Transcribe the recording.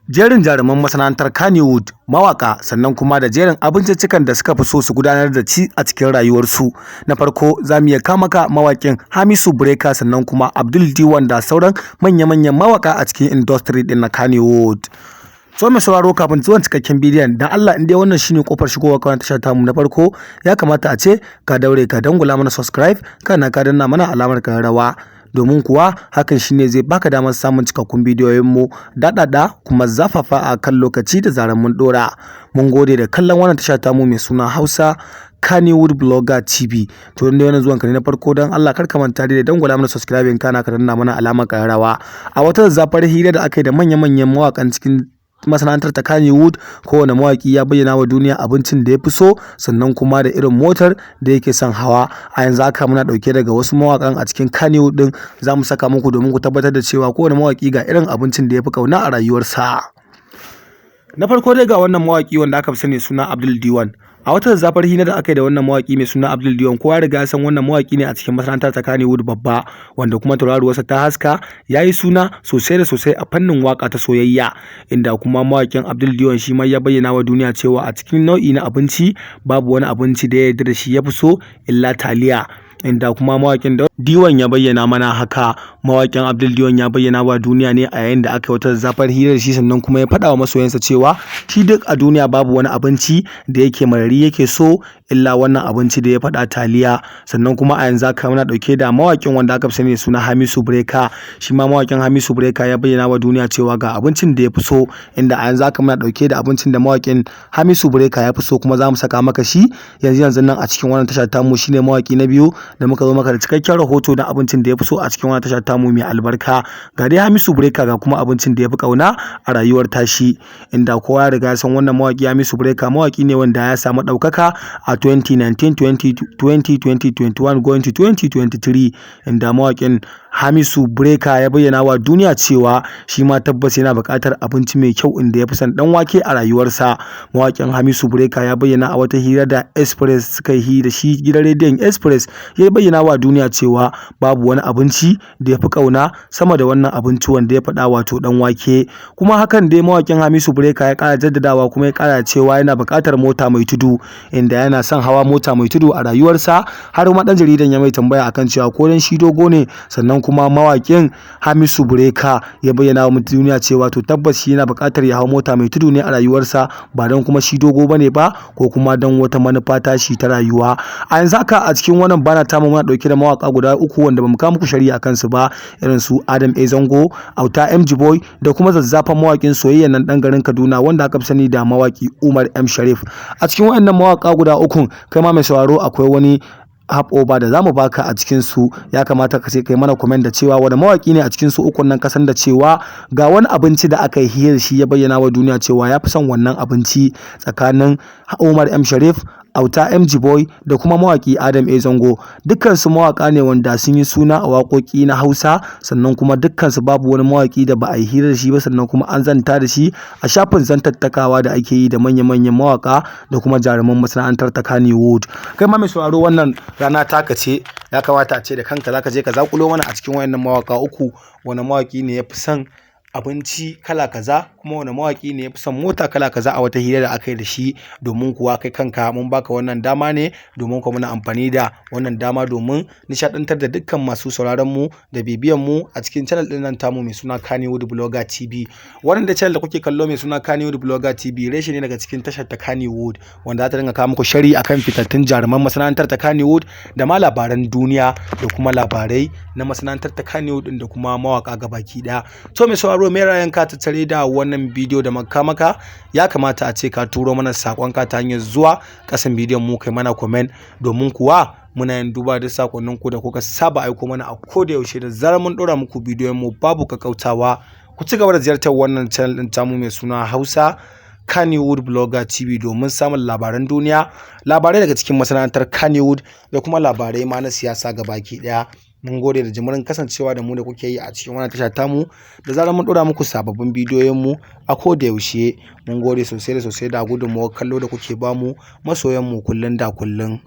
Jerin jaruman masana'antar Kannywood, mawaƙa, sannan kuma da jerin abinciccikan da suka fi so su gudanar da ci a cikin rayuwarsu. Na farko za mu iya kama ka mawaƙin Hamisu Breaker, sannan kuma Abdul Diwan da sauran manya-manyan mawaƙa a cikin industry ɗin na Kannywood. So mai sauraro, kafin zuwan cikakken bidiyon, dan Allah in dai wannan shine kofar shigowa kawai tashar tamu na farko, ya kamata a ce ka daure ka dangula mana subscribe, kana ka danna mana alamar kararrawa, domin kuwa hakan shine zai baka damar samun cikakkun bidiyoyin mu daɗaɗa kuma zafafa a kan lokaci da zarar mun ɗora. Mun gode da kallon wannan tasha tamu mai suna Hausa Kannywood Blogger TV. To, inda wannan zuwan ka ne na farko, don Allah kar ka manta da dangwala mana subscribing, kana ka danna mana alamar kararrawa. A wata zafar hira da aka yi da manya-manyan mawakan cikin masana'antar ta Kannywood, kowane mawaki ya bayyana wa duniya abincin da ya fi so, sannan kuma da irin motar da yake son hawa. A yanzu haka muna dauke daga wasu mawakan a cikin Kannywood din, za mu saka muku domin ku tabbatar da cewa kowane mawaki ga irin abincin da ya fi kauna a rayuwarsa. Na farko dai ga wannan mawaki wanda aka fi sani suna Abdul Diwan. A wata zafar hira da aka yi da wannan mawaki mai suna Abdul Diwan, kowa riga ya san wannan mawaki ne a cikin masana'antar ta Kannywood babba, wanda kuma tauraruwarsa ta haska, ya yi suna sosai da sosai a fannin waka ta soyayya, inda kuma mawakin Abdul Diwan shi ma ya bayyana wa duniya cewa a cikin nau'i na abinci babu wani abinci da ya yarda da shi ya fi so illa taliya, inda kuma mawakin Diwan ya bayyana mana haka. Mawakin Abdul Diwan ya bayyana wa duniya ne a yayin da aka yi wata zafar hira da shi, sannan kuma ya faɗa wa masoyansa cewa shi duk a duniya babu wani abinci da yake marari yake so illa wannan abinci da ya faɗa, taliya. Sannan kuma a yanzu haka muna ɗauke da mawakin wanda aka fi sani da suna Hamisu Breaker. Shi ma mawakin Hamisu Breaker ya bayyana wa duniya cewa ga abincin da ya fi so, inda a yanzu haka muna ɗauke da abincin da mawakin Hamisu Breaker ya fi so, kuma za mu saka maka shi yanzu yanzu nan a cikin wannan tasha tamu. Shine mawaki na biyu da muka zo maka da cikakken rahoto na abincin da ya fi so a cikin wannan tasha tamu mai albarka. Ga dai Hamisu Breaker, ga kuma abincin da ya fi kauna a rayuwar tashi, inda kowa ya riga ya san wannan mawaki Hamisu Breaker mawaki ne wanda ya samu ɗaukaka a 2019, 2020, 2021 going to 2023, inda mawakin Hamisu Breaker ya bayyana wa duniya cewa shi ma tabbas yana buƙatar abinci mai kyau, inda ya fi son ɗan wake a rayuwarsa. Mawakin Hamisu Breaker ya bayyana a wata hira da Express suka yi da shi, gidan rediyon Express, ya bayyana wa duniya cewa babu wani abinci da ya fi ƙauna sama da wannan abinci wanda ya faɗa, wato ɗan wake. Kuma hakan dai mawakin Hamisu Breaker ya ƙara jaddadawa, kuma ya ƙara cewa yana buƙatar mota mai tudu, inda yana son hawa mota mai tudu a rayuwarsa. Har ma ɗan jaridan ya mai tambaya akan cewa ko dan shi dogo ne. Sannan kuma mawakin Hamisu Breaker ya bayyana wa duniya cewa to tabbas shi yana buƙatar ya hau mota mai tudu ne a rayuwarsa, ba don kuma shi dogo bane ba ko kuma don wata manufa tashi ta rayuwa. A yanzu haka a cikin wannan bana tamu muna ɗauke da mawaka guda uku wanda bamu kawo muku shari'a kansu ba, irin su Adam A Zango, Auta MG Boy da kuma zazzafan mawakin soyayya nan ɗan garin Kaduna wanda aka fi sani da mawaki Umar M Sharif. A cikin waɗannan mawaka guda ukun, kai ma mai sauraro, akwai wani over da zamu baka a cikin su. Ya kamata ka sai kai mana comment da cewa wani mawaki ne a cikin su ukun nan kasan da cewa ga wani abinci da aka yi hira shi ya bayyana wa duniya cewa ya fi son wannan abinci, tsakanin Umar M Sharif, Auta MG Boy da kuma mawaki Adam A Zango. Dukkan su mawaka ne wanda sun yi suna a waƙoƙi na Hausa, sannan kuma dukkan su babu wani mawaki da ba a yi hira da shi ba, sannan kuma an zanta da shi a shafin zantattakawa da ake yi da manya-manyan mawaka da kuma jaruman masana'antar ta Kannywood. Kai ma mai sauraro, wannan rana taka ce. Ya kamata a ce da kanka zaka je ka zakulo mana a cikin wayannan mawaka uku wani mawaki ne ya fi son abinci kala kaza, kuma wani mawaki ne ya fi son mota kala kaza a wata hira da aka yi da shi. Domin kuwa kai kanka mun baka wannan dama ne, domin kuma muna amfani da wannan dama domin nishadantar da dukkan masu sauraron mu da bibiyan mu a cikin channel din nan tamu mai suna Kannywood Blogger TV. Wannan da channel da kuke kallo mai suna Kannywood Blogger TV reshe ne daga cikin tashar ta Kannywood, wanda za ta dinga kawo muku shari akan fitattun jaruman masana'antar ta Kannywood da ma labaran duniya da kuma labarai na masana'antar ta Kannywood din da kuma mawaka gabaki daya. To, mai sauraro, mai ra'ayinka tattare da wannan bidiyo da maka maka? Ya kamata a ce ka turo mana sakonka ta hanyar zuwa kasan bidiyon mu kai mana comment, domin kuwa muna yin duba da sakonnin ku da kuka saba aiko mana a koda yaushe da zarar mun dora muku bidiyon mu babu kakautawa. Ku ci gaba da ziyartar wannan channel din tamu mai suna Hausa Kannywood Blogger TV domin samun labaran duniya, labarai daga cikin masana'antar Kannywood da kuma labarai ma na siyasa gabaki daya. Mun gode da jimirin kasancewa da mu da kuke yi a cikin wannan tasha tamu da zarar mun dora muku sababbin bidiyoyin mu a koda yaushe. Mun gode sosai da sosai da gudunmawar kallo da kuke bamu, masoyan mu, kullun da kullun.